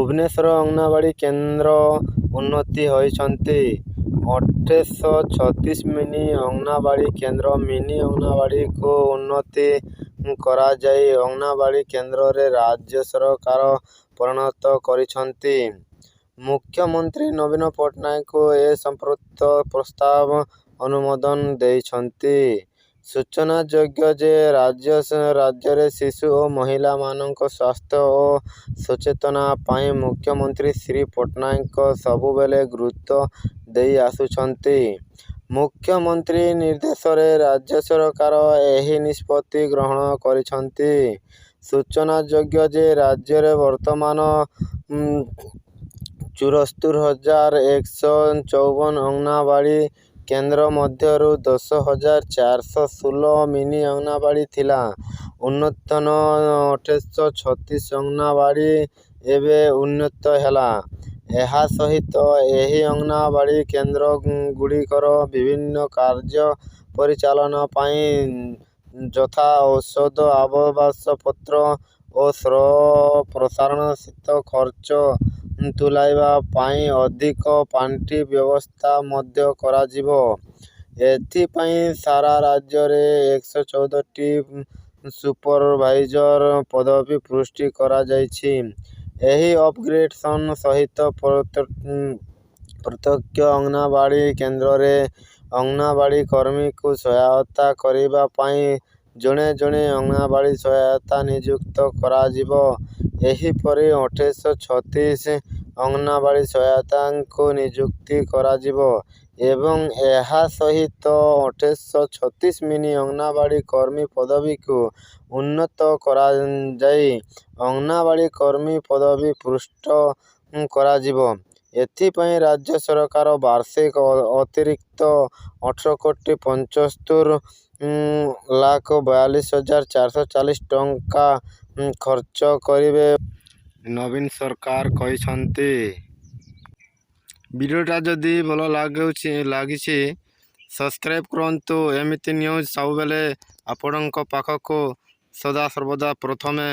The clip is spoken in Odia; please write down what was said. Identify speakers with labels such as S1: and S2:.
S1: ଭୁବନେଶ୍ୱର ଅଙ୍ଗନବାଡ଼ି କେନ୍ଦ୍ର ଉନ୍ନତି ହୋଇଛନ୍ତି। 836 ମିନି ଅଙ୍ଗନବାଡ଼ି କେନ୍ଦ୍ର ମିନି ଅଙ୍ଗନବାଡ଼ିକୁ ଉନ୍ନତି କରାଯାଇ ଅଙ୍ଗନବାଡ଼ି କେନ୍ଦ୍ରରେ ରାଜ୍ୟ ସରକାର ପରିଣତ କରିଛନ୍ତି। ମୁଖ୍ୟମନ୍ତ୍ରୀ ନବୀନ ପଟ୍ଟନାୟକ ଏ ସମ୍ପୃକ୍ତ ପ୍ରସ୍ତାବ ଅନୁମୋଦନ ଦେଇଛନ୍ତି। ସୂଚନାଯୋଗ୍ୟ ଯେ, ରାଜ୍ୟରେ ଶିଶୁ ଓ ମହିଳାମାନଙ୍କ ସ୍ୱାସ୍ଥ୍ୟ ଓ ସଚେତନତା ପାଇଁ ମୁଖ୍ୟମନ୍ତ୍ରୀ ଶ୍ରୀ ପଟ୍ଟନାୟକ ସବୁବେଳେ ଗୁରୁତ୍ୱ ଦେଇଆସୁଛନ୍ତି। ମୁଖ୍ୟମନ୍ତ୍ରୀଙ୍କ ନିର୍ଦ୍ଦେଶରେ ରାଜ୍ୟ ସରକାର ଏହି ନିଷ୍ପତ୍ତି ଗ୍ରହଣ କରିଛନ୍ତି। ସୂଚନାଯୋଗ୍ୟ ଯେ, ରାଜ୍ୟରେ ବର୍ତ୍ତମାନ 74,154 ଅଙ୍ଗନବାଡ଼ି କେନ୍ଦ୍ର ମଧ୍ୟରୁ 10,416 ମିନି ଅଙ୍ଗନବାଡ଼ି ଥିଲା। ନୂତନ 836 ଅଙ୍ଗନବାଡ଼ି ଏବେ ଉନ୍ନତ ହେଲା। ଏହାସହିତ ଏହି ଅଙ୍ଗନବାଡ଼ି କେନ୍ଦ୍ରଗୁଡ଼ିକର ବିଭିନ୍ନ କାର୍ଯ୍ୟ ପରିଚାଳନା ପାଇଁ ଯଥା ଔଷଧ, ଆସବାବପତ୍ର ଓ ପ୍ରଶାସନିକ ଖର୍ଚ୍ଚ ତୁଲାଇବା ପାଇଁ ଅଧିକ ପାଣ୍ଠି ବ୍ୟବସ୍ଥା ମଧ୍ୟ କରାଯିବ। ଏଥିପାଇଁ ସାରା ରାଜ୍ୟରେ 114ଟି ସୁପରଭାଇଜର ପଦବୀ ସୃଷ୍ଟି କରାଯାଇଛି। ଏହି ଅପଗ୍ରେଡେସନ ସହିତ ପ୍ରତ୍ୟେକ ଅଙ୍ଗନବାଡ଼ି କେନ୍ଦ୍ରରେ ଅଙ୍ଗନବାଡ଼ି କର୍ମୀଙ୍କୁ ସହାୟତା କରିବା ପାଇଁ ଜଣେ ଜଣେ ଅଙ୍ଗନବାଡ଼ି ସହାୟତା ନିଯୁକ୍ତ କରାଯିବ। ଏହିପରି 836 ଅଙ୍ଗନବାଡ଼ି ସହାୟତାଙ୍କୁ ନିଯୁକ୍ତି କରାଯିବ ଏବଂ ଏହା ସହିତ 836 ମିନି ଅଙ୍ଗନବାଡ଼ି କର୍ମୀ ପଦବୀକୁ ଉନ୍ନତ କରାଯାଇ ଅଙ୍ଗନବାଡ଼ି କର୍ମୀ ପଦବୀ ସୃଷ୍ଟି କରାଯିବ। ଏଥିପାଇଁ ରାଜ୍ୟ ସରକାର ବାର୍ଷିକ ଅତିରିକ୍ତ 18,75,42,440 ଟଙ୍କା ଖର୍ଚ୍ଚ କରିବେ ନବୀନ ସରକାର କହିଛନ୍ତି। ଭିଡ଼ିଓଟା ଯଦି ଭଲ ଲାଗୁଛି ଲାଗିଛି, ସବସ୍କ୍ରାଇବ୍ କରନ୍ତୁ। ଏମିତି ନ୍ୟୁଜ୍ ସବୁବେଳେ ଆପଣଙ୍କ ପାଖକୁ ସଦାସର୍ବଦା ପ୍ରଥମେ